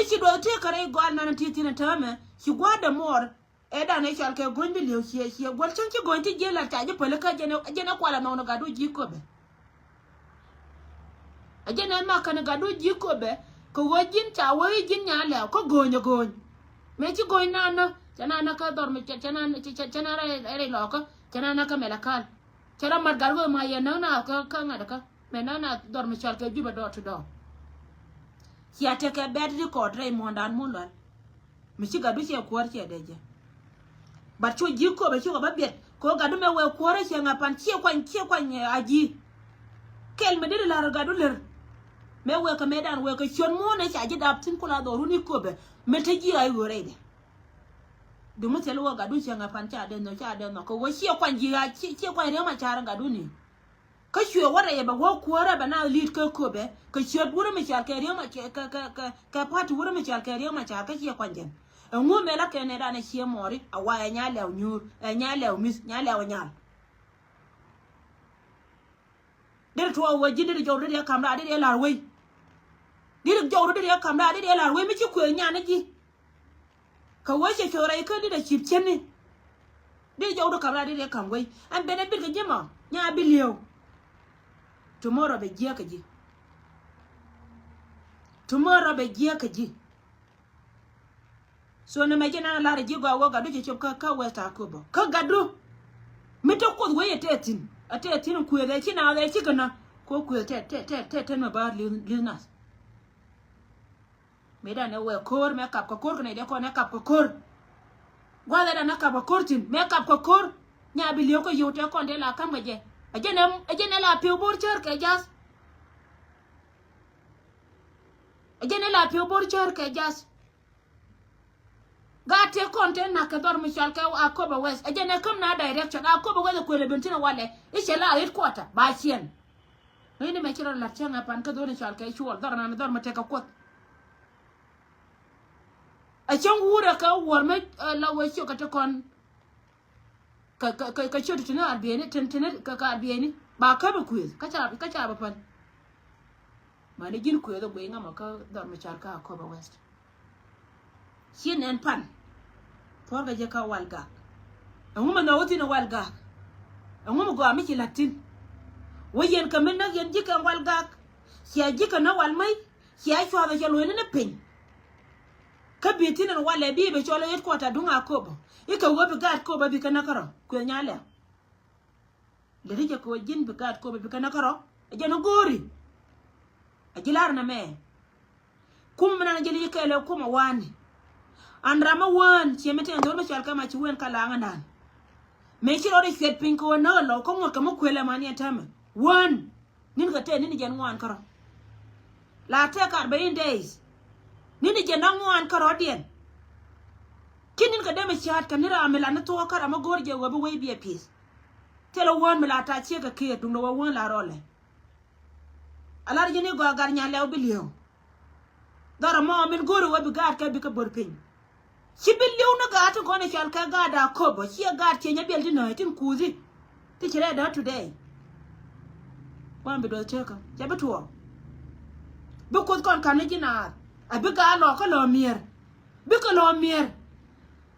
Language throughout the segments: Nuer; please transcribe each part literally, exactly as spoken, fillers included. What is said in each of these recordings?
Ci duɔth tëë kärɛ i̱ gɔal nan ti thi̱n ɛ täämɛ ci gua̱a̱r dämuɔɔr. Ɛ dan ɛ cɔal kɛ go̱ny bi li̱ew ciɛ ciɛ guɔl cäŋ ci go̱ny ti ji̱ la̱t ca ji̱ päli kä jɛn ɛ jɛn ɛ kual anɔw ni gatdu ji̱ köpɛ. Ɛ jɛn ɛ mak kɛn gatdu ji̱ köpɛ. Kɛ ɣöö ji̱n ca wee ji̱n nya lɛw kä go̱ny ɛ go̱ny. Mëë ci go̱ny nan nä cɛ nan nä kä dhɔr mi cɛ cɛ nan cɛ cɛ nan rɛy lɔkä cɛ nan nä kä mɛlɛ kal. Cɛ rɔ mat gat ɣöö ma yɛ näk na kä kä ŋa̱t kä mɛ näk na dhɔr mi cɔal kɛ jupɛ dɔɔr ti dɔɔr. Cia tekɛ bɛt rikɔt rɛy muɔ̱ɔ̱ndan mun lual. Mi ci gatdu ciɛ kuäär ciɛ dee jɛ. But cu ji̱ köpɛ ci kɔ bä biɛt kɛ ɣöö gatdu mɛ wee kuäärä ciɛ ŋa̱ pan ciɛ kuany ciɛ kuany a ji̱. Kɛl mi deri la̱r gatdu lär. Mɛ wee kɛ mɛ dan wee kɛ ciön muɔ̱ɔ̱n ɛ ca ji̱ dap thi̱n kula dhɔrun i̱ köpɛ mi te ji̱ a i̱ ɣöö rɛydɛ. Duŋ mi thil wä gatdu ciɛ ŋa̱ pan ca dee nhɔk ca dee nhɔk kɛ ɣöö ciɛ kuany ji̱ a ciɛ kuany riäm a ca̱r gatdu ni. Kä cuɛ wä rɛy bɛ wä kuäärä bɛ na li̱i̱t kä köpɛ kɛ ciöt wurä mi cɔal kɛ riäm kɛ kɛ kɛ kɛ party wurä mi cɔal kɛ riäm a ca̱r kä ciɛ kuany jɛn. Ɛŋu mëë la kɛ nɛy dan ɛ ciɛ mɔɔri a wa ɛ nya lɛw nyuur ɛ nya lɛw mi̱th nya lɛw ɛ nyal. Deri tuɔɔk wee ji̱n deri jɔw deri ɛ ka̱m raa deri ɛ la̱r wei. Deri jɔw deri ɛ ka̱m raa deri ɛ la̱r wei mi ci kuëë nyan ni ji̱. Kɛ wee cɛ cuɔth rɛy kä leadership cäni. Deri jɔw deri ka̱m raa deri ɛ ka̱m wei ɛn ben ɛ bit kɛ ji̱ mɔ nya bi li̱ew. Tomorrow bɛ jiäk kɛ ji̱. Tomorrow bɛ jiäk kɛ ji̱. So ni mɛ ji̱ na lar ji̱ gɔaa wä gatdu cɛ cop kä kä West Akobo kä gatdu. Mi te kuoth wee yɛ tɛɛ thi̱n a tɛɛ thi̱n kuëth ɛ ci na ɛ ci kɛ na. Ko kuëth tɛɛ tɛɛ tɛɛ tɛɛ tɛn mɛ ba li̱th nath. Mëë dan ɛ wee ko̱r mɛ kap kɛ ko̱r kɛ nɛy dee kɔn ɛ kap kɛ ko̱r. Gua̱th ɛ dan ɛ kap kɛ ko̱r thi̱n mɛ kap kɛ ko̱r. Nya bi li̱ew kä yio̱w tɛ kɔn dee la ka̱m kɛ jɛ. Ɛ jɛn ɛ ɛ jɛn ɛ la pi̱w bo̱r cär kɛ ja̱th. Ɛ jɛn ɛ la pi̱w bo̱r cär kɛ ja̱th. Gaat tëë kɔn tëë nak kɛ dhɔr mi cɔal kɛ Akobo West. Ɛ jɛn ɛ käm na direction Akobo West ɛ kuël ɛ ben thi̱n ɛ walɛ i̱ cɛ la headquarter ba ciɛn. Ŋäcni mɛ ci rɔ la̱t cäŋ ɛ pan kä dhɔr ni cɔal kɛ cuɔl dhɔr nan dhɔr mi tekɛ kuoth. Ɛ cäŋ wurɛ kɛ wuɔr mi la wee ciök kɛ ti kɔn. Kä kä kä kä ciöt tini ar bieyni tin tini kä kä ar bieyni ba käp ɛ kuëth kä ca kä ca bä päl. Mani ji̱n kuëth ɛ guiy ŋamɔ kä dhɔr mi car kä Akobo West. Ci nɛn pan puɔ̱rkɛ jɛ kä Walgak. Ɛŋu mi nhɔk wä thi̱n ɛ Walgak? Ɛŋu mi gɔaa mi ci la̱t thi̱n? Wä yɛn kɛ mi näk yɛn ji̱ kɛ Walgak. Cia ji̱ kɛ näk wal mäc. Cia cua̱th ɛ cɛ luɔ̱cni ni piny. Kä bi thi̱n ɛn walɛ bi bɛ cɔl ɛ headquarter duŋ Akobo i̱ kɛ wä bi gaat Kobo bi kɛ näk kärɔ kuëth nya lɛ̈. Lɛ ri jɛ kɛ wä ji̱n bi gaat Kobo bi kɛ näk kärɔ. Ɛ jɛn ɛ go̱o̱ri. Ɛ ji̱ lar nɛ mɛ. Kum mi nan ɛ ji̱ li kɛɛl ɛ kum ɛ wa̱a̱ni. An ram ɛ wään ciɛ mi tɛn dho̱r mi cɔal kɛ ma ci ween ka laŋ ɛnan. Mëë ci rɔɔdɛ cuɛt piny kɛ wä näk ɛ lɔw kä ŋuɔ̱t kɛ mi kuël ɛ mani ɛ täämɛ wään. Ni̱n kɛ tëë ni̱n jɛn ŋuan kärɔ. La tëë kar bɛ in days. Ni̱n jɛn na ŋuan kärɔ̱diɛn. Ci ni̱n kɛ dee mi ca̱a̱t kɛ ni ram mi la ni thuɔ̱k kä ram mi go̱o̱r jɛ wee bi wec biɛ pi̱th. Thilɛ wään mi la ta̱a̱ ciek kɛ kiɛɛr duundɛ wä wään la rɔlɛ. A lar ji̱n i̱ gɔaa gat nya lɛw bi li̱ew. Dhɔr ɛmɔ min go̱o̱ri wä bi gaat kɛ bi kɛ bo̱r piny. Ci bi li̱w ni gaat tin kɔn i̱ cɔal kɛ gaat Akobo ciɛ gaat ciɛ nyɛ biɛl ti nääc tin kuuthi. Ti ci rɛɛdä today. Kuan bi duɔth tekä cɛ bi tuɔɔk. Bi kuoth kɔn ka̱n ni ji̱ naath a bi gaat lɔɔk kä lɔɔk mier. Bikɛ lɔɔk mier.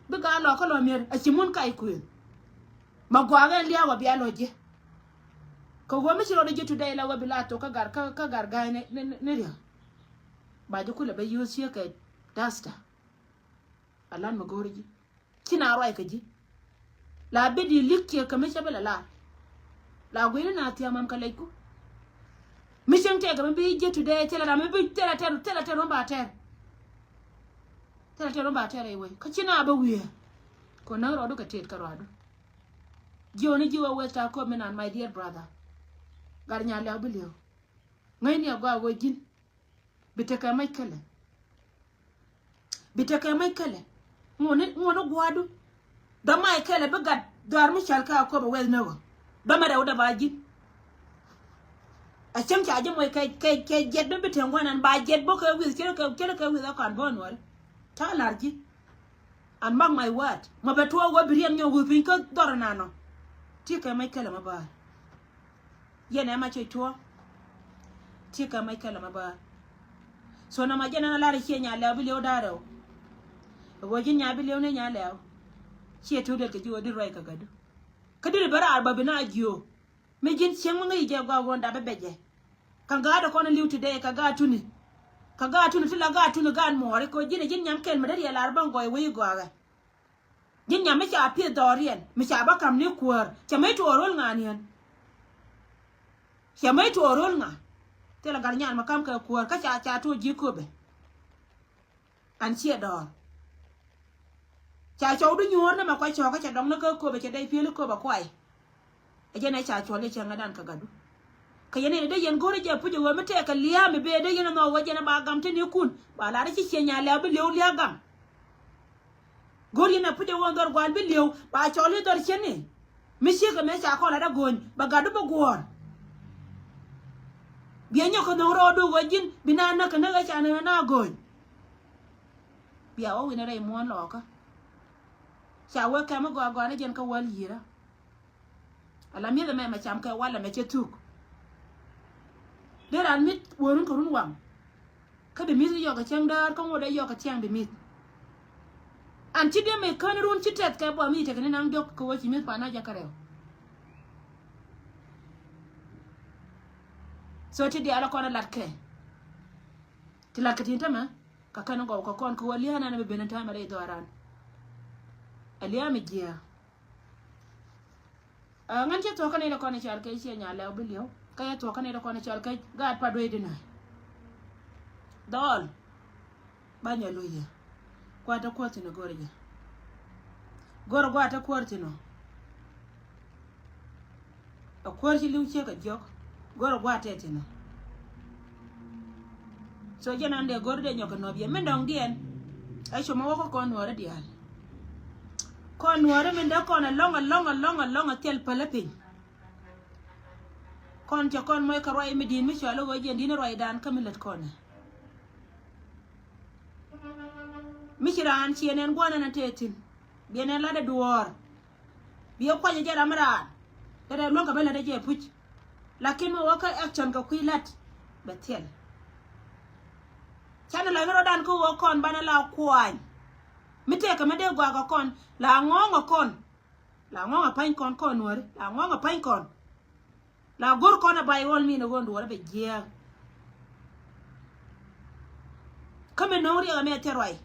Bi gaat lɔɔk kä lɔɔk mier a ci mun kac kuëth. Ma gua̱a̱k ɛn lia̱a̱ wä bia lɔc ji̱. Kɛ ɣöö mi ci rɔɔdɛ ji̱ today la wä bi la thok kä gar kä gar ga̱a̱c ni ni ni ria̱. Ba ji̱ kulɛ bä yio̱o̱th ciek kɛ duster. A lan mi go̱o̱ri ji̱ ci na ruac kɛ ji̱. La bi di lik ciek kɛ mi cɛ bi lɛ lar. La guini na thia̱a̱m am kɛ lɛcku. Mi cieŋ tɛk kɛ mi bi ji̱ today thilɛ ram mi bi thilɛ tɛr thilɛ tɛr mi ba tɛr. Thilɛ tɛr mi ba tɛr iwec kä ci na bä wiee. Kɛ näk rɔɔdu kɛ tet kɛ ruaadu. Jiɔni ji̱ wä weth ta köp mi nan my dear brother. Gat nya lɛw bi li̱ew. Ŋäcni a gɔaa wä ji̱n. Bi tekɛ mac kälɛ. Bi tekɛ mac kälɛ. Ŋuɔni ŋuɔni gua̱a̱du. Dɔ̱mac kälɛ bi gat dhɔaar mi cɔal kɛ Akobo West näk ɔ. Dɔ̱mɛ rɛw dɛ ba ji̱n. A cäŋ ca ji̱ moc kɛ kɛ kɛ jiɛt bi bi teŋ gua̱nan ba jiɛt bä kɛ wi̱th cɛ kɛ cɛ kɛ wi̱th a kɔn bä nuɔri. Ta̱a̱ la̱r ji̱. And mark my word mɔ bɛ tuɔɔk wä bi riɛm nyɔk wi̱i̱ piny kä dhɔr nanɔ. Ti kɛ mac kälɛ mɛ bä. Yɛn ɛ ma cɛ cuɔ. Ti kɛ mɛ kɛlɛ mɛ bä. So nɔmɔ jɛn ɛn a lar i̱ ciɛ Nyalɛw bi li̱ew da̱a̱r rɛw. Ɛ ɣöö ji̱n Nya bi li̱ew ni Nyalɛw. Ciɛ tuut dɛl kɛ ji̱ ɣöö di ruac kɛ gadu. Kä diri bä raar bä bi na jiö. Mi ji̱n cieŋ mi ŋäc jɛ gɔaa ɣöö dap bɛ bɛ jɛ. Kɛ gaat ɛ kɔn li̱w today kɛ gaat tuni. Kɛ gaat tuni ti la gaat tuni gaat muɔɔri kɛ ɣöö ji̱n ɛ ji̱n nyam kɛl mi dee riɛl lar bä gɔɔy wec gɔaaɣɛ. Ji̱n nyam mi ca pieth dhɔriɛn mi ca bä ka̱m ni kuäär cɛ mec tuɔɔr ro̱l ŋa̱a̱n yɛn. Cɛ mec tuɔɔr ro̱l ŋa̱a̱n. Thilɛ gat nyan mi ka̱m kɛ kuäär kä ca ca tuɔɔr ji̱ köpɛ. An ciɛ dɔɔr. Ca cɔw di nyuɔ̱ɔ̱r ni mɛ kuac cɔɔkä cɛ dɔŋ ni kä köpɛ cɛ dɛy piëli köpɛ kuay. Ɛ jɛn ɛ ca cuɔl i̱ cäŋädan kɛ gatdu. Kɛ yɛn in dee yɛn go̱r i̱ jɛ puc ɛ ɣöö mi tɛɛkɛ lia̱a̱ mi bee dee yɛn ɛ nhɔk ɣöö jɛn ɛ ba gam teni kun ba lar i̱ ci ciɛ Nyalɛw bi li̱ew lia̱a̱ gam. Go̱r yɛn ɛ puc ɛ ɣöö dhɔr gua̱a̱l bi li̱ew ba cɔl i̱ dhɔr cieni. Mi ciekɛ mëë ca kɔn lat ɛ go̱ny ba gatdu bi guɔ̱ɔ̱r. Biɛ nyɔk kɛ nhök rɔɔdu ɣöö ji̱n bi na näk kɛ näk ɛ ca näk ɛ na go̱ny. Bia wä wi̱n rɛy muɔ̱ɔ̱n lɔɔkä. Ca wee kɛm i̱ gɔaa gɔaa ni jɛn kä wäl yi̱rä. Ala mi̱eth ɛmɛ mɛ cam kɛ wal ɛmɛ cɛ thuk. Dee raan mi̱th wä run kɛ run waŋ. Kä bi mi̱th yɔk kɛ cäŋ däär kä ŋot ɛ yɔk kɛ thiaŋ bi mi̱th. An ci diɛ mɛ kän run ci tɛth kɛ buam i̱ tekɛ ni naŋ diɔk kɛ wä ci mi̱th pan a jɛ kärɛw. So ti diaal ɛ kɔn ɛ latkɛ. Ti latkɛ tin tämɛ. Kä kɛn gɔw kä kɔn kä wä lia̱a̱ nan bi ben in ta̱a̱ mɛ rɛy dhɔaaran. Ɛ lia̱a̱ mi jiääk. Ɛ ŋän cɛ thuɔ̱k kä nɛy dee kɔn i̱ cal kɛ ciɛ Nyalɛw bi li̱ew kä cɛ thuɔ̱k kä nɛy dee kɔn i̱ cal kɛ gaat pa dueydinä. Dhɔɔl. Ba nyɛ luc yɛ. Gua̱a̱t te kuäär thi̱n ɛ go̱r jɛ. Go̱r gua̱a̱t te kuäär thi̱n ɔ. Ɛ kuäär ci li̱w ciek ɛ jiɔk. Go̱r ɛ gua̱a̱t tɛt inɔ. So jɛn an dee go̱r dee nyɔk kɛ nɔp yɛ min dɔ̱ŋdiɛn. Ɛ cumɛ wä kä kɔn nuɔɔri diaal. Kɔn nuɔɔri min dee kɔn ɛlɔ̱ŋ ɛlɔ̱ŋ ɛlɔ̱ŋ ɛlɔ̱ŋ ɛ thil päl ɛ piny. Kɔn cɛ kɔn moc kɛ ruac mi di̱i̱n mi cɔal i̱ ɣöö jiɛn di̱i̱n ruacdan kä mi lät kɔn ɛ. Mi ci raan ciɛ nɛn gua̱n ɛn ɛ tëë thi̱n. Biɛ nɛn lat ɛ duɔ̱ɔ̱r. Biɛ kuany jɛ ram raan. Dee dee luäŋ kɛ ben lät jɛ puc. Lakin mi wä kä action kɛ kui̱ lät bɛ thil. Canɛ la̱th rɔ̱dan kä wä kɔn banɛ la kuany. Mi tëëkɛ mi dee gɔaa kɛ kɔn la ŋɔ̱ɔ̱ŋ ɛ kɔn. La ŋɔ̱ɔ̱ŋ ɛ pa̱ny kɔn kɔn nuääri la ŋɔ̱ɔ̱ŋ ɛ pa̱ny kɔn. La go̱r kɔn ɛ bay ɣɔl min ɛ ɣöö duɔ̱ɔ̱r ɛ bɛ jiääk. Kä mi no̱o̱ŋ riɛk ɛmɛ thil ruac.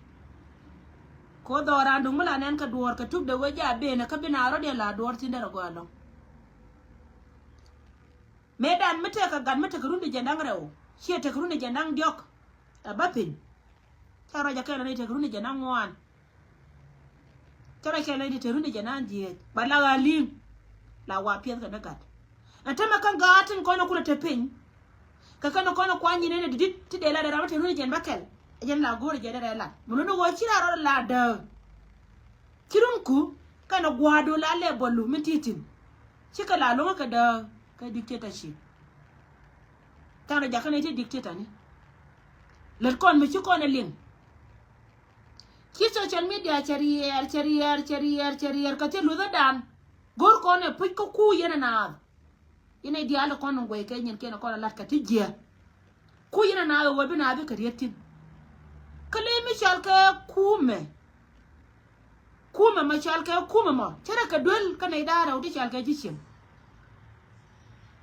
Kɛ ɣöö dhɔɔran duŋ mi la nɛn kɛ duɔ̱ɔ̱r kɛ tuk dee wee jaa ben ɛ kä bi na rɔ̱diɛn la duɔ̱ɔ̱r thi̱n derɛ gɔaa ɛlɔ̱ŋ. Mëëdan mi tekɛ gat mi tekɛ run di jɛn da̱ŋ rɛw ciɛ tekɛ run di jɛn da̱ŋ diɔ̱k. Ɛ bä piny. Ca ruac ɛ kɛn rɛy tekɛ run di jɛn da̱ŋ ŋuan. Cä rɔ cɛ leny ti te run i̱ jɛ nan dhieec ba la ɣa̱ li̱ŋ. La wa piɛth kɛ ni gat. Ɛn tämɛ kä gaat tin kɔn kulɛ te piny. Kɛ kɛn kɔn kuany nyin ɛn ɛ di̱t ti dee la dee ram te run i̱ jɛn bä kɛl. Ɛ jɛn la go̱o̱r i̱ jɛ dee rɛ lat mi luni ɣöö ci la rɔ la dääk. Ci run ku kɛn gua̱a̱du la lɛ bɔlu mi ti̱ti̱n. Cikɛ la lo̱ŋä kɛ dääk kɛ dictatorship. Tha̱a̱n rɔ jakä ni ti dictator ni. Lät kɔn mi ci kɔn ɛ liŋ. Ci social media cɛ riɛɛr cɛ riɛɛr cɛ riɛɛr cɛ riɛɛr kɛ thil luthädan. Go̱r kɔn ɛ puc kä ku yɛn ɛ naath. Yɛn ɛ diaal kɔn in guɛy kɛ nyin kiɛn kɔn ɛ lat kɛ ti jiɛ. Ku yɛn ɛ naath ɛ wee bi naath bi kɛ riet thin. Kä ley mi cɔal kɛ kumɛ. Kumɛ mɔ cɔal kɛ kumɛ mɔ cɛ rɛ kɛ duel kä nɛy da̱a̱ rɛw ti cɔal kɛ ji̱ cieŋ.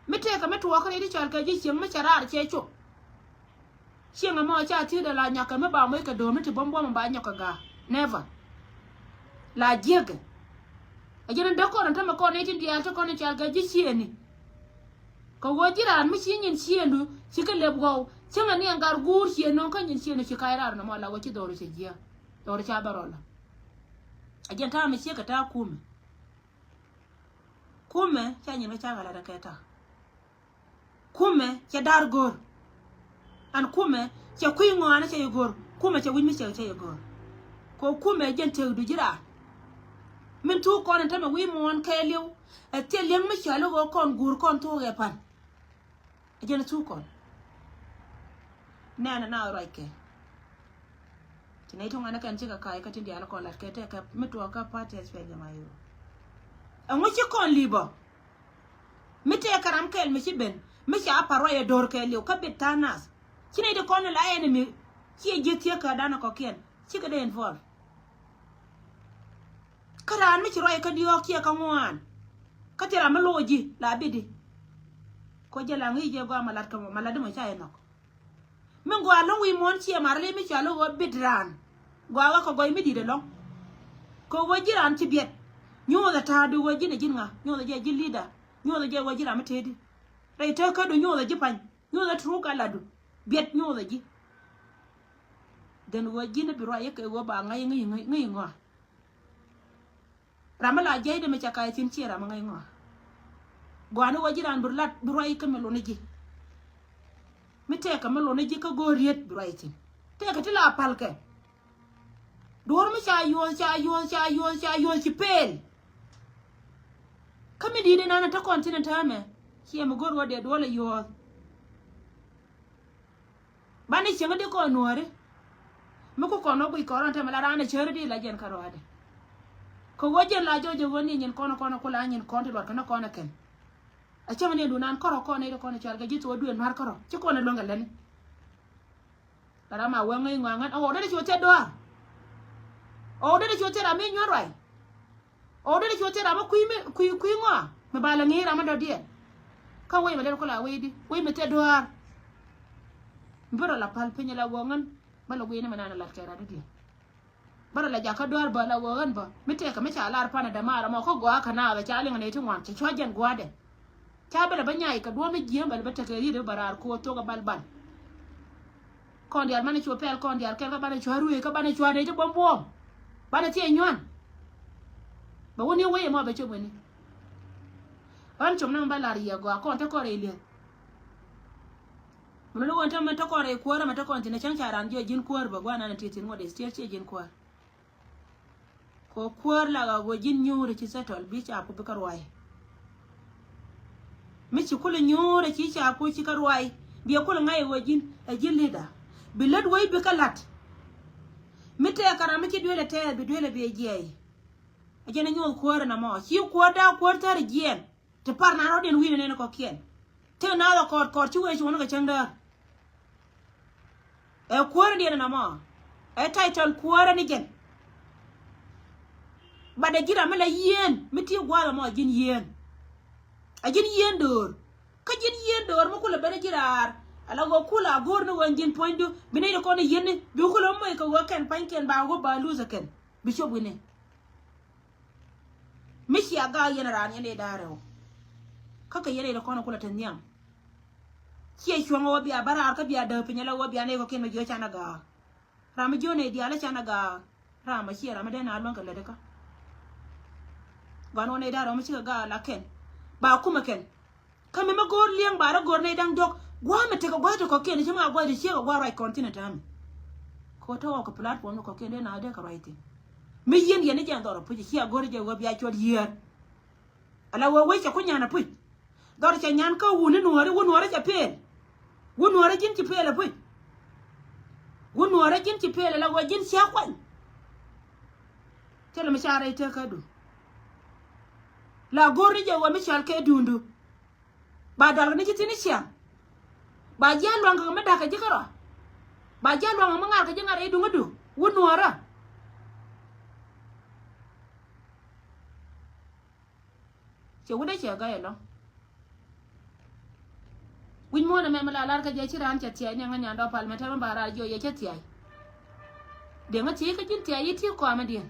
Mi tëëkɛ mi tuɔɔk kä nɛy ti cɔal kɛ ji̱ cieŋ mi cɛ raar cɛ cop. Cieŋ ɛmɔ ca thi̱i̱dɛ la nyɔkɛ mi ba moc kɛ do̱r mi ti buɔ̱m buɔ̱m ba nyɔkɛ ga̱a̱. Never. La jiäkɛ. Ɛ jɛn in däk kɔn in tämɛ kɔn in tin diaal ti kɔn in cal kɛ ji̱ ciëëni. Kɛ ɣöö ji̱ raan mi ci nyin ciëëndu ci kɛ lep ɣɔw cäŋɛ ni ɛn gar guur ciëëni kä nyin ciëëndu ci kac raar nɔmɔ la ɣöö ci dhɔru cɛ jiääk. Dhɔru ca bɛ rɔl. Ɛ jɛn ta̱a̱ mi ciek kɛ ta̱a̱ kumɛ. Kumɛ ca nyin kɛ ca ɣalat ɛ kɛ ta̱a̱. Kumɛ cɛ da̱r go̱r. An kumɛ cɛ kui̱ ŋɔaani cɛ yɛ go̱r. Kumɛ cɛ wi̱c mi cɛ cɛ yɛ go̱r. Kɛ kumɛ jɛn tëëk du ji̱ raar. Min thuk kɔn in tämɛ wi̱i̱ muɔ̱ɔ̱n kɛɛliw. Ɛ thil li̱eŋ mi cɔal i̱ ɣöö kɔn guur kɔn thuk ɛ pan. Ɛ jɛn thuk kɔn. Nɛɛnɛ na ruac kɛ. Ci nɛy tuŋ ɛn kɛn cikɛ ka̱a̱c kä tin diaal kɔn lat kɛ tɛkɛ mi tuɔɔk kä party ɛ cuɛ jɛ ma yio. Ɛŋu ci kɔn li̱bɔ. Mi tëë kɛ ram kɛl mi ci ben mi ca pa̱r ruac ɛ do̱r kɛɛliw kä bit tha̱a̱ŋ nath. Ci nɛy ti kɔn la enemy Ciɛ ji̱ thiek kä danɔ kɔkiɛn cikɛ dee involve. Kä raan mi ci ruac kä diɔ̱ɔ̱k ciɛ kä ŋuan. Kä thil ram mi lo̱o̱ ji̱ la bidi. Kɔ jɛ la ŋi̱i̱c jɛ gɔaa ma lat kä mɔ, ma lat di mɔ ca jɛ nhɔk. Mi gɔaa lo̱ŋ wi̱i̱ muɔ̱ɔ̱n ciɛ mar li mi ca lo̱k ɣöö bit raan. Gɔaa ɣä kɛ gɔy mi di̱i̱t ɛlɔ̱ŋ. Kɛ ɣöö ji̱ raan ci biɛt. Nyothɛ ta̱a̱du ɣöö ji̱n ɛ ji̱n ŋa, nyothɛ jɛ ji̱ leader. Nyothɛ jɛ ɣöö ji̱ ram mi tëëdi. Rɛy tëkädu nyothɛ ji̱ pa̱ny. Nyothɛ truk a latdu. Biɛt nyothɛ ji̱. Then ɣöö ji̱n bi ruac yɛ kɛ ɣöö ba ŋa̱c ŋäc ŋäc ŋäc ŋɔa. Ram mi la jiɛcdɛ mi ca ka̱c thi̱n ciɛ ram mi ŋäc ŋɔa. Gɔaa ni ɣöö ji̱ raan bi lat bi ruac kä mi luni ji̱. Mi tɛɛkɛ mi luni ji̱ kä go̱o̱r riet bi ruac thi̱n. Tɛɛkɛ ti la palkɛ. Duɔ̱ɔ̱r mi ca yuɔ̱ɔ̱th ca yuɔ̱ɔ̱th ca yuɔ̱ɔ̱th ca yuɔ̱ɔ̱th ci pel. Kä mi di̱i̱t inan te kɔn thi̱n in täämɛ ciɛ mi go̱o̱r ɣöö dee duɔ̱ɔ̱r la yuɔ̱ɔ̱th. Banɛ cieŋ di kɔn nuääri. Mi ku kɔn wä guic kɔn rɔn tɛmɛ la raan ɛ cäri di la jɛn kärɔadɛ. Kɛ wä jɛn la jɔc jɛ wä ni nyin kɔn kɔn ku la nyin kɔn ti luɔt kɛn kɔn ɛ kɛn. A cäŋ ni dunan kärɔ kɔn ni di kɔn cual kɛ ji̱ thuɔɔk duëë nua̱r kärɔ ci kɔn ɛ luäŋ kɛ lätni. La ram a wä ŋäc ŋɔaŋän a ɣɔw dee di cuɔ thiet duaar. Ɣɔw dee di cuɔ thiet ram mi nyuɔ̱n ruac. Ɔ dee ni cuɔ thil ram mi kui̱ mi kui̱ kui̱ ŋɔa mi ba la ŋi̱i̱c ram mi dɔ̱diɛn. Kä wec mi dee ni kula wecdi wec mi thil duaar. Mi bi rɔ la pal piny la wä ŋän bä la wecni mi nan lat kɛ rat dɔ̱diɛn. Bä rɔ la jakä duaar bä la wä ɣän bä mi tɛkɛ mi ca lar pan a dämaar ɛmɔ kä gɔaa kɛ naath ca liŋ ni ti ŋuan ci cua jɛn gua̱a̱dɛ. Ca bɛ lɛ bä nyay kɛ duɔ̱ɔ̱p mi jiääm bɛ lɛ bä tekɛ riet bä raar ko̱o̱r thok ɛ bal bal. Kɔn diaal banɛ cu pɛl kɔn diaal kɛl kä banɛ cua ruëëc kä banɛ cua nɛy ti buɔ̱m buɔ̱ɔ̱m. Banɛ thiec nyuan. Bɛ wä ni wec ɛmɔ bɛ cop weni. Ɣän com ni mɛ bä lar yiɛ gɔaa kɔn te kɔn rɛy lieth. Mɛ ni wä te mɛ te kɔn rɛy kuäärä mɛ te kɔn thi̱n ɛ cäŋ ca raan jiɔ ji̱n kuäär bɛ gua̱a̱r nan ɛ ti thi̱n ŋuɔ̱t ɛ thiec ciɛ ji̱n kuäär. Kɛ kuäär la ɣä ɣöö ji̱n nyuuri ci settle bi ca ku bi kä ruac. Mi ci kulɛ nyuuri ci ca ku ci kä ruac. Biɛ kulɛ ŋa̱c ɣöö ji̱n ɛ ji̱n leader. Bi lät wec bi kä la̱t. Mi tɛɛk kɛ ram mi ci duël ɛ tɛɛth bi duël ɛ bi ɛ jiɛc. Ɛ jɛn ɛ nyuɔth kuäär ɛn ɛmɔ ci kuäär da̱a̱ kuäär thär ɛ jiɛn. Ti par na rɔ̱diɛn wi̱i̱n ɛ nɛn ɛ kɔ̱kiɛn. Tëë naath ɛ kɔɔt kɔɔt ci wee cuɔ̱ɔ̱ŋ ni kɛ cäŋ däär. Ɛ kuäärä diɛn ɛn ɛmɔ. Ɛ title kuäärä ni jɛn. But ɛ ji̱n ram mi la yieen mi ti gua̱a̱th ɛmɔ ɛ ji̱n yieen. Ɛ ji̱n yieen döör. Kä ji̱n yieen döör mi kulɛ ben ɛ ji̱ raar. Ala ɣöö kulɛ a go̱o̱r ni ɣöö ji̱n puɔ̱nydu bi nɛy ti kɔn ɛ yieen ni bi kulɛ moc kɛ ɣöö kɛn pa̱nykiɛn ba ɣöö ba luth ɛ kɛn bi cop wi̱ni. Mi cia gaak yɛn raan yɛn dee da̱a̱r rɛw. Kä kɛ yɛn dee kɔn kulɛ te nhiam. Ciɛ cuɔ̱ŋ ɣöö bia bä raar kä bia däk piny ala ɣöö bia nɛy kɔ̱kiɛn mi jiö canɛ gaak. Ram mi jiö nɛy diaal canɛ gaak. Ram mi ciɛ ram mi dee na luäŋ kɛ lätdä kä. Gua̱n ɣöö nɛy da̱a̱r rɛw mi cikɛ gaak la kɛn ba kumɛ kɛn. Kä mi mi go̱o̱r liɛŋ ba rɔ go̱o̱r nɛy da̱ŋ diɔ̱k gua̱a̱mɛ tekɛ gua̱a̱th ti kɔ̱kiɛn ci ma gua̱a̱th ti ciek ɛ gua̱a̱th ruac kɔn thi̱n ɛ täämɛ. Kɛ ɣöö te ɣɔw kɛ platform ni kɔ̱kiɛn dee na dee kɛ ruac thi̱n. Mi yieen yɛn ni jɛn dhɔr ɛ puc cia go̱o̱r jɛ ɣöö bia cuɔt yiëër. Ala ɣöö wec cɛ ku nyan ɛ puc. Dhɔr cɛ nyan kä wun ni nuɔ̱ɔ̱ri wun nuɔ̱ɔ̱ri cɛ pëël. Wun nuɔ̱ɔ̱ri ji̱n ci pëël ɛ puc. Wun nuɔ̱ɔ̱ri ji̱n ci pëël ala ɣöö ji̱n cia kuany. Thilɛ mi ca rɛy tekädu. La go̱o̱r ni jɛ ɣöö mi cɔal kɛ duundu. Ba dual kɛ ni ci thi̱n i̱ ciaŋ. Ba ji̱ a luaŋ kɛ mi da̱k kɛ ji̱ kärɔa. Ba ji̱ a luaŋ kɛ mi ŋa̱r kɛ ji̱ ŋa̱r i̱ duŋädu wut nuɔ̱ɔ̱rä. Cɛ wut dee cɛ ga̱y ɛlɔ̱ŋ. Wi̱c muɔ̱ɔ̱n ɛmɛ mi la lar kɛ jɛ ci raan cɛ thia̱a̱c ni ɛŋä nyandɔ pal mɛ tɛmɛ ba raar jiɔ yɛ cɛ thia̱a̱c. Deŋä thiec kä ji̱n thia̱a̱c i̱ ti kɔamä diɛn.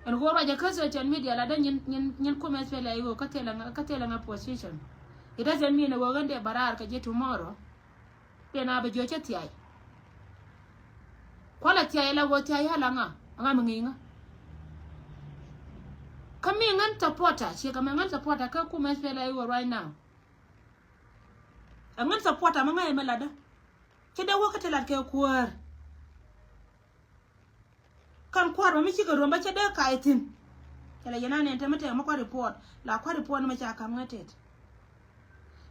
Ɛn ɣöö ruacɛ kä social media la dee nyin nyin nyin kumɛ thilɛ i̱ ɣöö kä thilɛ ŋa kä thilɛ ŋa position. It doesn't mean ɛ ɣöö ɣän dee bä raar kɛ ji̱ tomorrow. Dee na bɛ jiɔ cä thia̱a̱c. Kualɛ thia̱a̱c la ɣöö thia̱a̱c ɣä la ŋa ŋa mi ŋi̱i̱ŋä. Kä mi ŋän supporter ciɛ kɛ mɛ ŋän supporter kä kumɛ thilɛ i̱ ɣöö right now. Ɛ ŋän supporter mi ŋäc ɛmɛ latdä. Cä dee wä kä te lat kɛ kuäär. Kan kua̱r mɛ mi cikɛ ruɔ̱m bä cä dee ka̱a̱c thi̱n. Cɛ lɛ yɛn a nɛn te mi tɛk mi kua̱r report la kua̱r report ni mɛ ca ka̱m ŋä tet.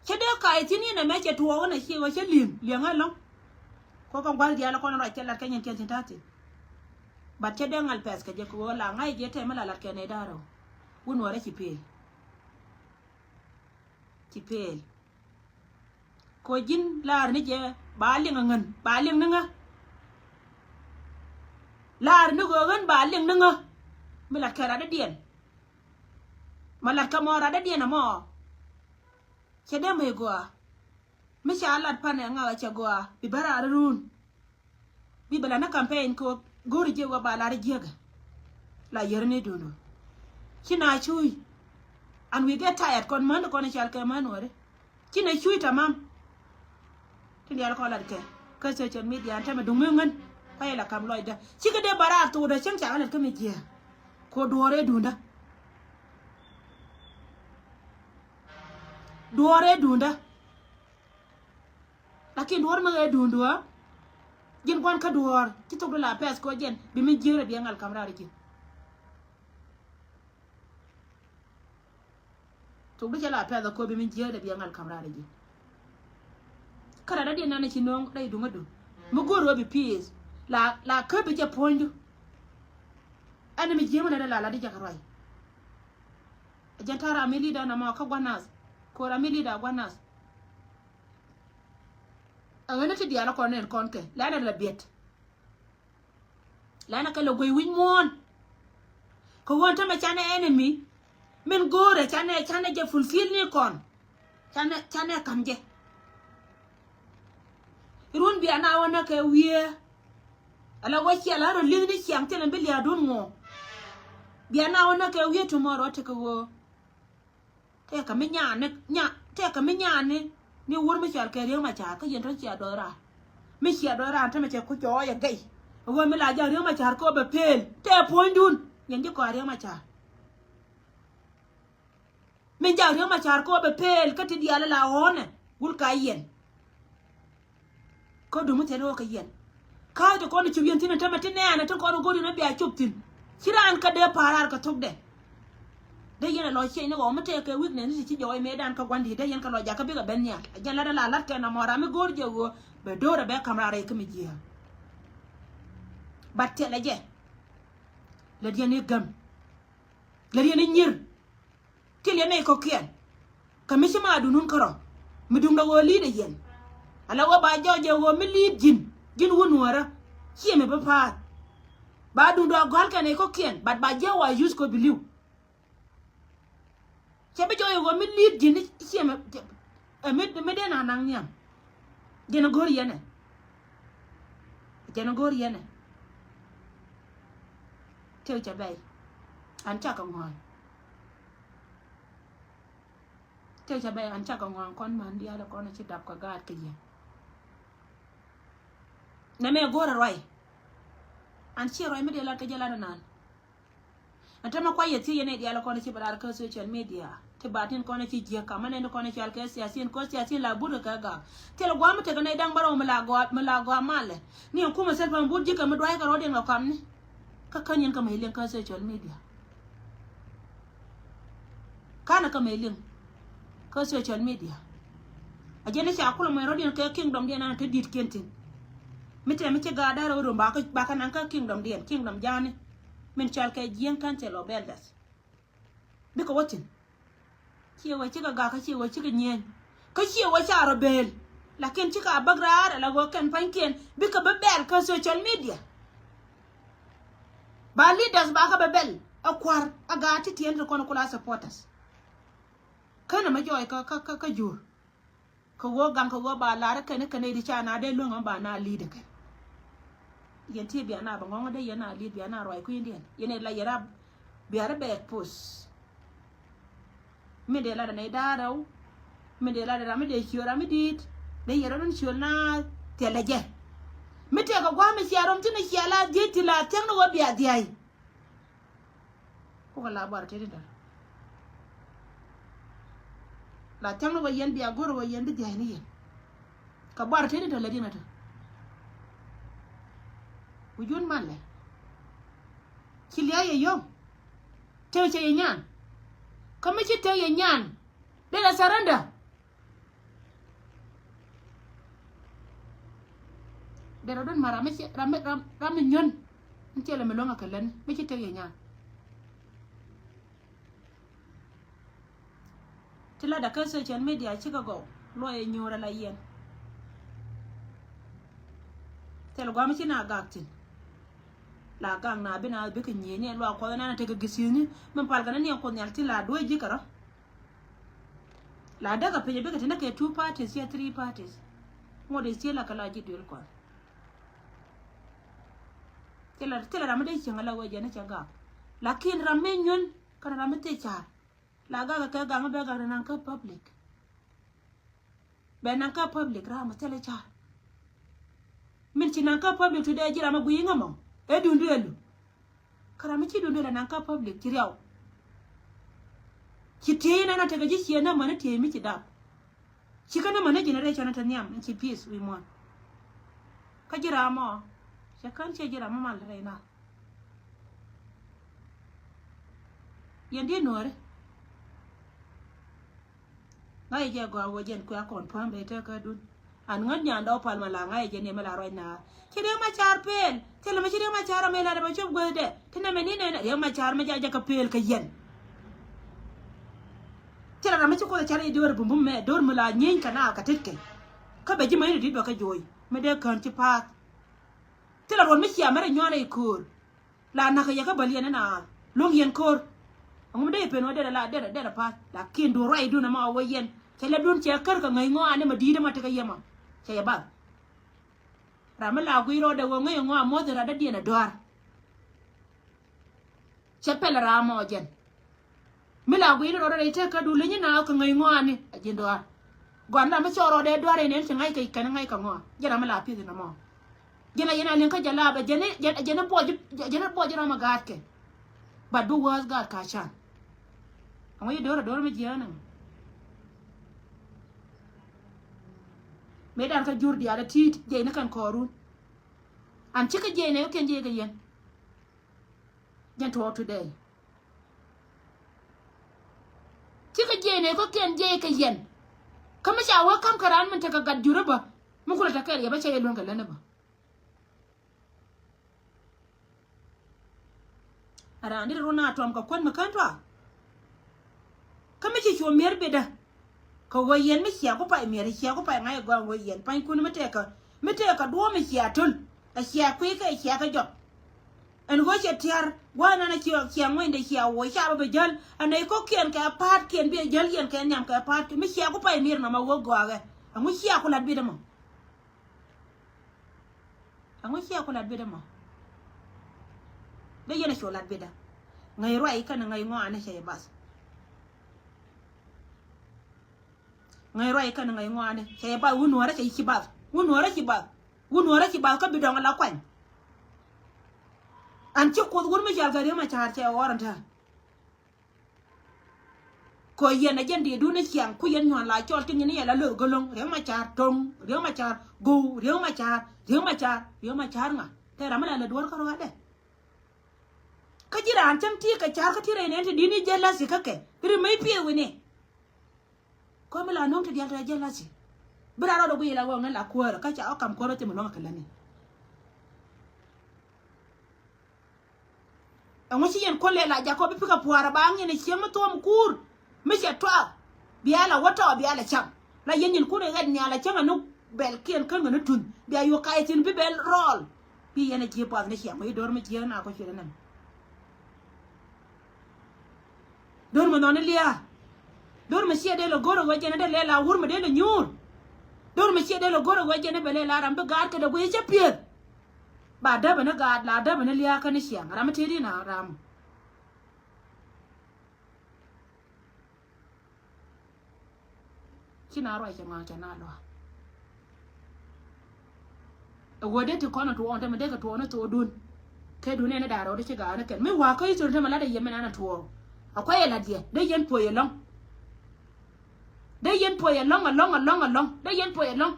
Cä dee ka̱a̱c thi̱n yɛn ɛmɛ cɛ tuɔɔk ɛn a ciɛ ɣä cä li̱eŋ li̱eŋ ɛlɔ̱ŋ. Kuɔ kɛ gua̱l diaal kɔn ruac cɛ lat kɛ nyɛn kiɛn thi̱n ta̱a̱ thi̱n. But cä dee ŋal pɛth kɛ jɛ kɛ ɣöö la ŋa̱c jɛ tɛm mi la lat kɛ nɛy da̱a̱r rɛw. Wun wärä ci pëël. Ci pëël. Kɛ ɣöö ji̱n laar ni jɛ ba liŋ ɛ ŋän, ba liŋ ni ŋä. Laar ni ɣöö ɣän ba liŋ ni ŋä. Mi latkɛ radädiɛn. Ma latkɛ mɔ radädiɛn ɛmɔ. Cɛ dee mɛ gɔaa. Mi ca lat pan ɛ ŋa̱ cɛ gɔaa bi bä raar run. Bi bɛ la ni campaign kɛ ɣöö go̱o̱ri jiɛ ɣöö ba lar jiäkɛ. La yär ni duundu. Ci na cuuc. And we get tired kɔn män kɔn i̱ cal kɛ män wäri. Ci na cuuc tamam. Tin diaal kɔn lat kɛ kä social media ɛn tämɛ duŋ mi ŋän. Kuayɛ la kam lɔcdä cikɛ dee bä raar thokdä cäŋ ca lat kä mi jiääk. Kɛ ɣöö duɔ̱ɔ̱r ëë duundä. Duɔ̱ɔ̱r ëë duundä. Lakin duɔ̱ɔ̱r mi ɣee duundu ɣä. Ji̱n gua̱n kä duɔ̱ɔ̱r ci thok di la pɛth kɛ ɣöö jɛn bi mi jiäk rɛ bi ɛ ŋal kam raar ji̱. Thok di cɛ la pɛth kɛ ɣöö bi mi jiäk rɛ bi ɛ ŋal kam raar ji̱. Kä rɛdädiɛn nan ci nööŋ rɛy duŋädu mi go̱o̱r ɣöö bi peace. La, la kä bi jɛ puɔ̱nydu. Ɛn mi jiäk mi nɛ rɛ la la di jɛ kɛ ruac. Ɛ jɛn ta̱a̱ ram mi leader namɔ kä gua̱n nath. Kɛ ɣöö ram mi leader gua̱n nath. Ɛ ɣän ti diaal kɔn nɛn kɔn kɛ lɛn ɛ lɛ biɛt. Lɛn ɛ kɛ lɛ guey wi̱c muɔ̱ɔ̱n. Kɛ ɣöö tämɛ canɛ enemy. Min go̱o̱rɛ canɛ, canɛ jɛ fulfill ni kɔn. Canɛ, canɛ ka̱m jɛ. Run bia na wä nä kɛ wiee. Ala wä ciɛ la rɔ li̱th ni ciaŋ thilɛ bi lia̱a̱dun ŋuɔ. Bia na wä nä kɛ wiee tomorrow tekɛ ɣöö. Tɛkɛ mi nyaani, nya, tɛkɛ mi nyaani. Ni wur mi cɔal kɛ Riek Machar kä yɛn tɔ cia dɔɔy raar. Mi cia dɔɔy raar tämɛ cɛ ku cɔɔyɛ gɛy. Ɣöö mi la jak Riek Machar kɛ ɣöö bɛ pel tɛ puɔ̱nydun. Yɛn ji̱ kɔaar Riek Machar. Mi jak Riek Machar kɛ ɣöö bɛ pel kä ti diaal la ɣɔ̱ɔ̱nɛ gul ka yɛn. Kä duŋ mi thil wä kɛ yɛn. Ka̱a̱c ti kɔn cop yɛn thi̱n tämɛ ti nɛɛnɛ ti kɔn go̱r yɛn bia cop thi̱n. Ci raan kä dee pa̱a̱r raar kɛ thokdɛ. Dee yɛn ɛ lɔ ciɛny ni ɣɔw mi tɛɛkɛ weakness ni ti ci jɔɔc mëëdan kä gua̱ndi̱t dee yɛn kɛ lɔ jakä bikɛ ben nhial. A jɛn lat ɛ la la̱t kɛn amɔ ram mi go̱o̱r jɛ ɣöö bɛ do̱r ɛ bɛ ka̱m raar rɛy kä mi jiääk. But thilɛ jɛ. Lät yɛn i̱ gäm. Lät yɛn i̱ nyier. Thil yɛn nɛy kɔ̱kiɛn. Kɛ mi ci ma duundun kärɔ̱. Mi duundɛ ɣöö li̱i̱t ɛ yɛn. Ala ɣöö ba jɔɔc ɛ ɣöö mi li̱i̱t ji̱n. Ji̱n wun nuäärä. Ciɛ mi bi pa̱a̱th. Ba duundɛ a gɔ̱a̱l kɛ nɛy kɔ̱kiɛn. But ba jiɛ wa use kɔ biliw. Cɛ bi jɔɔc ɛ ɣöö mi li̱i̱t ji̱n i̱ ciɛ mi, ɛ mi, mi dee na naŋ nhiam. Jɛn ɛ go̱o̱r yɛn ɛ. Jɛn ɛ go̱o̱r yɛn ɛ. Tëë cɛ bɛy. An cakɛ ŋɔ̱a̱n. Tëë cɛ bɛy an cakɛ ŋɔ̱a̱n kɔn män diaal ɛ kɔn ɛ ci dap kɛ gaat kɛ yɛ. Nɛmɛ go̱o̱rɛ ruac. An ciɛ ruac mi dee lat kɛ jɛ lat ɛnan. Ɛn tämɛ kuay yɛ thiec yɛn ɛ diaal ɛ kɔn ɛ ci bɛ lar kä social media. Ti ba tin kɔn ɛ ci jiäk kam ɛn ɛn kɔn ɛ cal kɛ siasin kɔ siasin la but kɛ gak. Thil guam mi tekɛ nɛy da̱ŋ bärɔw mi la gɔaa, mi la gɔaa malɛ. Ni ɛn kumɛ thil pam but ji̱ kɛ mi duay kɛ rɔɔdiɛn kɛ kamni. Kä kä nyin kä mɛ liŋ kä social media. Kanɛ kä mɛ liŋ kä social media. A jɛn i̱ ca kulɛ mɛ rɔɔdiɛn kɛ kingdom diɛn an te di̱t kiɛn thi̱n. Mi tɛm mi ci gaat da̱r rɔɔd rom ba kä, ba kä naŋ kä kingdom diɛn, kingdom ja̱a̱ni. Min cɔal kɛ jiäŋ kɛn thil ɔ bɛl dɛth. Bikɛ wä thi̱n. Ciɛ wä cikɛ gak kä ciɛ wä cikɛ nyieny. Kä ciɛ wä ca rɔ bel. Lakin cikɛ a bäk raar ala ɣöö kɛn pa̱nykiɛn bikɛ bi bɛl kä social media. Ba leaders ba kä bi bɛl ɛ kua̱r ɛ gaat ti tiɛn ti kɔn kula supporters. Känɛ mɛ jɔɔc kä, kä, kä, kä jur. Kɛ ɣöö gaŋ kɛ ɣöö ba lar kɛn kɛn i̱ di ca na dee luäŋ ba na li̱i̱t kɛn. Yɛn ti bia na bɛ ŋɔŋ dee yɛn na li̱i̱t bia na ruac kui̱ndiɛn yɛn i̱ la yɛn a bia ri bɛ expose. Mi dee lat nɛy da̱a̱r rɛw. Mi dee lat ram mi dee ciöl ram mi di̱i̱t dee yɛn rɔ dun ciöl na thilɛ jɛ. Mi tɛkɛ gua̱a̱m mi cia rɔm thin cia la dhiec ti la thiäŋ ni ɣöö bia dhia̱c. Kukɛ la buar tëë ti däl. La thiaŋni wä yɛn bia go̱r wä yɛn bi dhia̱a̱c ni yɛn. Kɛ buar tëë ti däl lɛ diɛn ɛ tɔ. Wi̱c wun malɛ. Ci lia̱a̱ yɛ yom. Tëë cɛ yɛ nyan. Kä mi ci tëë yɛ nyan. Dee lɛ surrender. Derɛ dun ma ram mi ci, ram mi, ram, ram mi nyön. N tiɛlɛ mi luäŋ a kɛ län mi ci tek yɛ nyan. Ti la dakä social media cikɛ gɔw luɔyɛ nyuurɛ la yɛn. Thil guam ci na gak thin. La gak na bi na bi kɛ nyieni luak kuɔth na na tekɛ gisieni. Min pal kɛ na ni kuɔth nhial thin la duɔc ji̱ kɛ rɔ. La däk a piny a bikɛ ti na kɛ two parties cia three parties. Ŋuɔt is ci la kɛ la ji̱ duel kuɔth. Thilɛ thilɛ ram mi dee cieŋ a la wee jɛn ni cɛ gak. Lakin ram mi nyuɛn kɛn ram mi thie car. La gak kɛ gak mi bɛ gak ri naŋ kä public. Bɛ naŋ kä public ram mi thilɛ car. Min ci naŋ kä public ti dee ji̱ ram mi guiy ŋä mɔ. Ɛ dun duelu. Kä ram mi ci dun duel a naŋ kä public ci riaw. Ci tiey nɛn a tekɛ ji̱ ciɛ nä mäni tiey mi ci dap. Ci kä nä mäni generation a te nhiam in ci peace wi̱i̱ muɔ̱ɔ̱n. Kä ji̱ ram mɔ cɛ kän ciɛ ji̱ ram mɔ mal rɛy na. Yɛn diet nuɔ̱ɔ̱ri. Ŋa̱c jɛ gɔaa wä jɛn kuɛ a confirm rɛy tekä dun. An ŋän nyan dɔw pal ma la ŋa̱c jɛ ni mi la ruac na. Ci Riek Machar pel. Thilɛ mi ci Riek Machar a mi la dɛ ba cop guäthdɛ. Ti nɛ mɛ ni nɛn Riek Machar mi ja jɛ kɛ pel kɛ yɛn. Thilɛ ram mi ci kuoth a car i̱ duer bumbum mɛ do̱r mi la nyieeny kɛ na kɛ tetkɛ. Kä bɛ ji̱ ma in i̱ di̱t bɛ kɛ jo̱o̱c mi dee kään ci pa̱a̱th. Thilɛ ruɔn mi cia mɛrɛ nyuan rɛy köör. La nakä yɛ kä bäl yɛn ina luŋ yɛn ko̱r. Aŋu mi dee yɛ pen wä derɛ la derɛ derɛ pa̱th. Lakin duun ruac dun ɛmɔ wä yɛn cɛ lɛ dun cɛ kär kɛ ŋäc ŋɔaani ma di̱i̱t ɛmɔ tekɛ yɛ mɔ. Cɛ yɛ bath. Ram mi la guiy rɔɔdɛ wä ŋäc ŋɔa muɔth in rat dädiɛn ɛ dɔaar. Cɛ pɛl ram mɔ jɛn. Mi la guiy ni rɔɔdɛ rɛy tekä du leny ina kɛ ŋäc ŋɔaani a ji̱n dɔaar. Gɔn ram mi cɔɔr rɔɔdɛ dɔaar in ɛn ci ŋa̱c kɛ kɛn ŋa̱c kɛ ŋɔa jɛn ram mi la pi̱th in ɛmɔ. Jɛn a yɛn a liŋ kä jɛ la bɛ jɛn jɛn jɛn buɔc jɛn buɔc jɛ rɔm a gaat kɛ. But bi wäth gaat ka can. Aŋu yi do̱r a do̱r mi jiɛɛn ɛmɔ. Mëë dan kä jur diaal a ti̱i̱t jɛy ni kɛn kɔɔrun. An cikɛ jiɛy nɛ kɛ kɛn jiɛy kɛ yɛn. Jɛn tuɔɔk today. Cikɛ jiɛy nɛ kɛ kɛn jiɛy kɛ yɛn. Kä mi ca wee ka̱m kɛ raan min tekɛ gat jur ɛ bä. Mi kulɛ tekɛɛl yɛ bä cɛ yɛ luäŋ kɛ län ɛ bä. A raan dit run a tuɔm kɛ kuän mi kän tɔa. Kä mi ci cuɔ mier bitdä. Kɛ wä yɛn mi cia ku pay mier cia ku pay ŋa̱c gɔaa wä yɛn panykun mi tëëkä mi tëëkä duɔ̱ɔ̱m mi cia töl. A cia kui̱ kɛ cia kɛ jɔk. Ɛn ɣöö cɛ tiar gua̱a̱th nan a cia cia ŋuɛnydɛ cia wä ca bä bɛ jäl a nɛy kɔ̱kiɛn kɛ pa̱a̱tkiɛn bi a jäl yɛn kɛ nhiam kɛ pa̱a̱tkiɛn mi cia ku pay mier nɔmɔ wä gɔaakɛ. Ɛŋu cia ku lat bitdä mɔ? Ɛŋu cia ku lat bitdä mɔ? Dee yɛn a cu lat bitdä. Ŋäc ruac kɛn ŋäc ŋɔaani cɛ yɛ bath. Ŋäc ruac kɛn ŋäc ŋɔaani cɛ yɛ bath wun nuɔ̱ɔ̱rä cɛ ci bath wun nuɔ̱ɔ̱rä ci bath. Wun nuɔ̱ɔ̱rä ci bath kä bi dɔŋ ala kuany. An ci kuoth wun mi cal kɛ Riek Machar cɛ ɣɔr ɛn tääl. Kɔ yɛn a jɛn diɛ dun a ciaŋ ku yɛn nyuan la cɔl ti ŋi̱n yɛ la lo̱r gäloŋ Riek Machar toŋ Riek Machar go̱w Riek Machar Riek Machar Riek Machar ŋa. Tɛ ram mi la lɛ duɔ̱ɔ̱r kä ruaadɛ. Kä ji̱ raan cäŋ ti kɛ car kä ti rɛy nɛn ti di̱t ni jɛ la̱th ikä kɛ ri mec piɛth wi̱ni. Kɔ mi la no̱o̱ŋ ti diaal tɔ jɛ la̱th i̱ bi raan rɔɔdɛ guiy la wä ŋän la kuäärä kä ca ɔ kam kuäärä ti mi luäŋ kɛ lätni. Ɛŋu ci yɛn kuɔl lɛ la jakɔ bi pikɛ puaarä ba ŋi̱n ɛ cieŋ mi thuɔ̱ɔ̱m kuur mi cɛ tuaak. Bia la wä tɔɔ bia la cam la yɛn nyin kun ɛ ɣɛt nhial ɛ cäŋ ɛ ni bɛl kiɛn kän kɛ ni tuny bia yuk kay thi̱n bi bɛl rɔɔl. Bi yɛn ɛ ji̱ puath ni ciaŋ mi do̱r mi jiääk na kɔ cuɛ ni nɛm. Do̱r mi nhɔni lia̱a̱. Do̱r mi ciɛ dee lɛ go̱r ɛ wec jɛn ɛ dee lɛ la wur mi dee lɛ nyuur. Do̱r mi ciɛ dee lɛ go̱r ɛ wec jɛn ɛ bɛ lɛ la ram bi gaat kɛ dee guiy cä pieth. Ba däbɛ ni gaat la däbɛ ni lia̱a̱ kä ni ciaŋ ram mi tëëdi na ram. Ci na ruac cɛ ŋɔaŋ cɛ na luaak. Ɛ wee dee ti kɔn ɛ tuɔɔn te mɛ dee kɛ tuɔɔn ni thok dun. Kɛ dun ɛn ɛ da̱a̱ rɔɔd ci ga̱a̱ ni kɛn mi wa̱a̱ kä history te mɛ lat ɛ yɛ mɛ nan ɛ tuɔɔk. Ɛ kuay ɛ lat yɛ dee yɛn puɔy ɛlɔ̱ŋ. Dee yɛn puɔy ɛlɔ̱ŋ ɛlɔ̱ŋ ɛlɔ̱ŋ ɛlɔ̱ŋ dee yɛn puɔy ɛlɔ̱ŋ.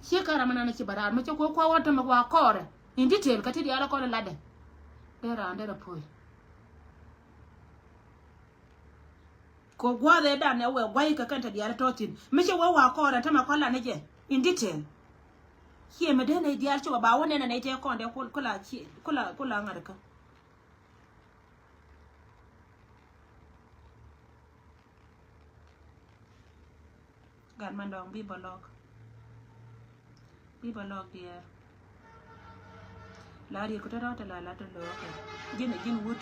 Ciɛ kä ram mi nan ɛ ci bɛ raar mi cɛ kuɛ kua̱ wä te mɛ wa̱a̱ kɔɔrɛ in detail kä ti diaal ɛ kɔn ɛ latdɛ. Dee raan dee rɛ puɔy. Kɛ gua̱a̱th ëë dan ɛ wee gua̱c kɛ kɛn te diaal tɔ̱ thi̱n mi ci wee wa̱a̱ kɔɔrɛ tämɛ kɔn la ni jɛ in detail. Ciɛ mi dee nɛy diaal ci wä ba wä nɛn ɛ nɛy tëë kɔn dee kula kula kula ŋa̱t kä. Gat man dɔ̱ŋ bi bä lɔk. Di bä lɔk diɛɛr. La riet ku tɔtɔ te la la te lo̱o̱ kɛ. Ji̱n ɛ ji̱n wut.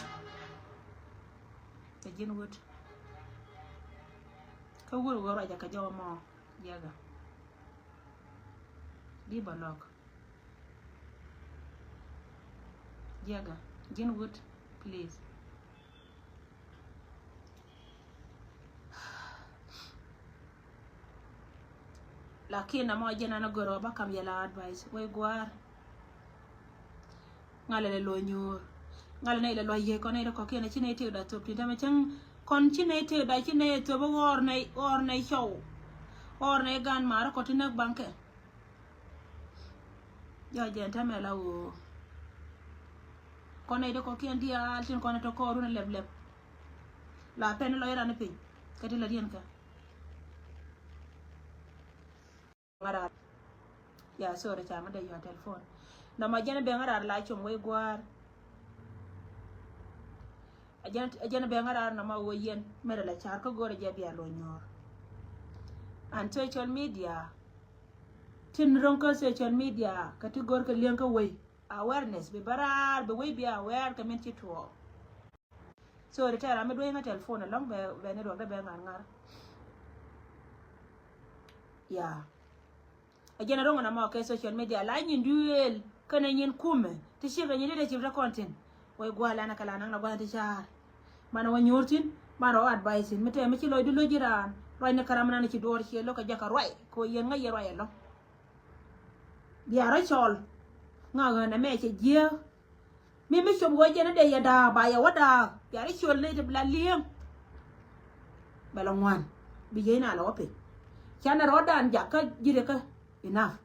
Ɛ ji̱n wut. Kä wur wä ruac a kɛ jɔw mɔ. Jiɛgä. Di bä lɔk. Jiɛgä. Ji̱n wut. Please. Lakin na mɔ jɛn an a gör ɔ ba kam yɛ la advice wee gua̱a̱r. Ŋalɛ lɛ luɔ nyuur. Ŋalɛ nɛ ilɛ luɔ yiëë kɔn nɛ ilɛ kɔkiɛn ci nɛ itek da thop ti dämɛ cäŋ kɔn ci nɛ itek da ci nɛ thop ɣɔr nɛ ɣɔr nɛ cɔw. Ɣɔr nɛ gan marä kɔ ti näk baŋkɛ. Jɔ jɛn tämɛ la ɣöö kɔn nɛ idɛ kɔkiɛn diaal tin kɔn ɛ tɔ kɔɔrun ɛ lɛp lɛp. La pɛn lɔ iran piny kä ti la diɛn kä. Ŋa̱ raar. Ya, sorry, ca ŋa̱ dee yɔ telephone. Nɔmɔ jɛn ben ŋa̱ raar la com wei gua̱a̱r. A jɛn, a jɛn ben ŋa̱ raar nɔmɔ wei yɛn mɛrɛ la ca̱r kä go̱rɛ jɛ bia luɔ nyɔɔr. And social media. Tin ro̱ŋ kä social media kä ti go̱r kä liɛŋ kä wei. Awareness bi bä raar bi wei bi aware kä min ci tuɔɔk. So ri tɛɛr ram mi dueeny ŋa telephone ɛlɔŋ bɛ, bɛ ni ruɔk dee bɛ ŋa̱r ŋa̱r. Ya. A jɛn a ro̱ŋ ɛn amɔ kɛ social media la nyin duëël kɛnɛ nyin kumɛ ti ciek ɛ nyin di dee cip te kɔn tin. Wai gua̱a̱l ɛn a kɛ la naŋ na gua̱a̱l ti ca̱a̱r. Man a wä nyuur tin man a wä advice in mi tɛɛ mi ci lɔcdu lo̱c iran ruac ni käram nan ci duɔɔr ciɛ lo̱k kɛ jakä ruac kɛ wä yɛn ŋäc yɛ ruac ɛlɔŋ. Bia rɔ cɔl ŋa ɣän ɛmɛ cɛ jiääk. Mi mi cop ɣöö jɛn a dee yɛ da̱a̱k ba yɛ wä da̱a̱k bia rɔ cɔl ni ti bi la li̱eŋ. Bɛ lɔ ŋuan bi jiɛc na lɔ wä piny. Canɛ rɔɔdan jak kä ji̱ rikä enough.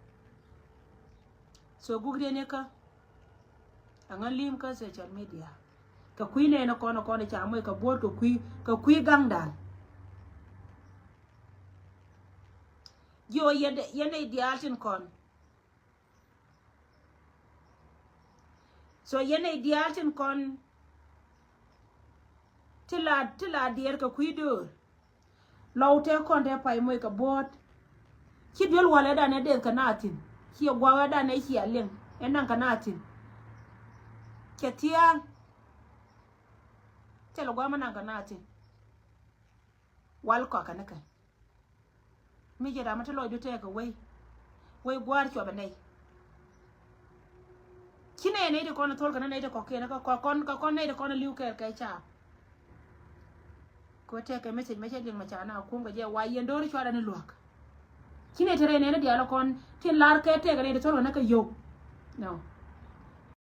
So guk riɛn ikä. Aŋä li̱i̱m kä social media kɛ kui̱ nɛɛni kɔn kɔn ca moc kɛ buɔ̱ɔ̱t kɛ kui̱ kɛ kui̱ gaŋdan. Jiɔ yɛn yɛn nɛy diaal tin kɔn. So yɛn nɛy diaal tin kɔn ti la ti la diɛɛr kɛ kui̱ döör. Lɔw tɛ kɔn tɛ pay moc kɛ buɔ̱ɔ̱t. Ci duel walɛ danɛ deth kɛ na thi̱n ciɛ guawɛ danɛ ciɛ liŋ ɛ naŋ kɛ na thi̱n. Cɛ thia̱a̱ŋ. Thilɛ guamä naŋ kɛ na thi̱n. Wal kɔakɛ ni kɛ. Mi jɛ ram mi ti lɔcdu tɛɛkɛ wei. Wei gua̱a̱r cuɔpɛ nɛy. Ci nɛy nɛy ti kɔn thol kɛ ni nɛy ti kɔkiɛn kɛ kɔn kɛ kɔn nɛy ti kɔn li̱w kɛɛl kɛ caap. Kɛ wä tɛɛkɛ message mɛ cɛ liŋ mɛ ca na kum kɛ jɛ wa yɛn do̱ri cuarɛ ni luäk. Ci nɛy ti rɛy nɛy ni diaal kɔn tin lar kɛ tɛɛkɛ nɛy ti thol kɛ ni kɛ yio̱w. No.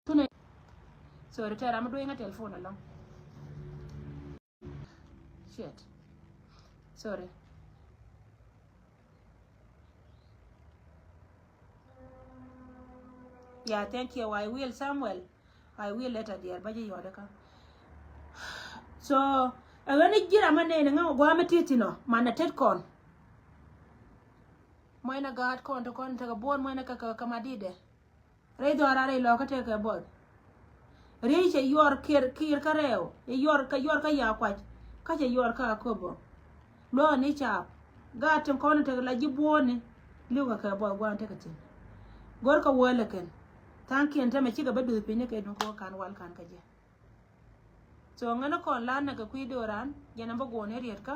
Tunɛ. Sorry tɛɛr ram mi dueeny ŋä telephone ɛlɔŋ. Shit. Sorry. Yeah, thank you. I will Samuel. I will later, dear. Bä ji̱ yɔɔdɛ kä. So, ɛ ɣän i̱ ji̱ ram ɛ nɛn ɛ ŋä gua̱a̱m ɛ ti̱ti̱ nɔ man ɛ tet kɔn. Muɔ̱cnɛ gaat kɔn te kɔn tekɛ buɔ̱ɔ̱t muɔ̱cnɛ kä kä kä madidɛ. Rɛy dhɔaar a rɛy lɔkä tekɛ buɔth. Riey cɛ yuɔr kiɛr kiɛr kä rɛw cɛ yuɔr kä yuɔr kä yakuac. Kä cɛ yuɔr kä aköbä. Luɔ̱ɔ̱ni caap gaat tin kɔn tekɛ la ji̱ buɔ̱ɔ̱ni. Li̱w kɛ kɛ buɔth gua̱a̱n tekɛ thi̱n. Go̱r kɛ wäl ɛ kɛn. Tha̱a̱ŋkiɛn tämɛ cikɛ bä duth piny ni kɛ duŋ kɛ wä ka̱n wal ka̱n kä jɛ. So ŋän kɔn lan nɛ kɛ kui̱ do̱ran jɛn a bä guɔ̱ɔ̱n i̱ riet kä.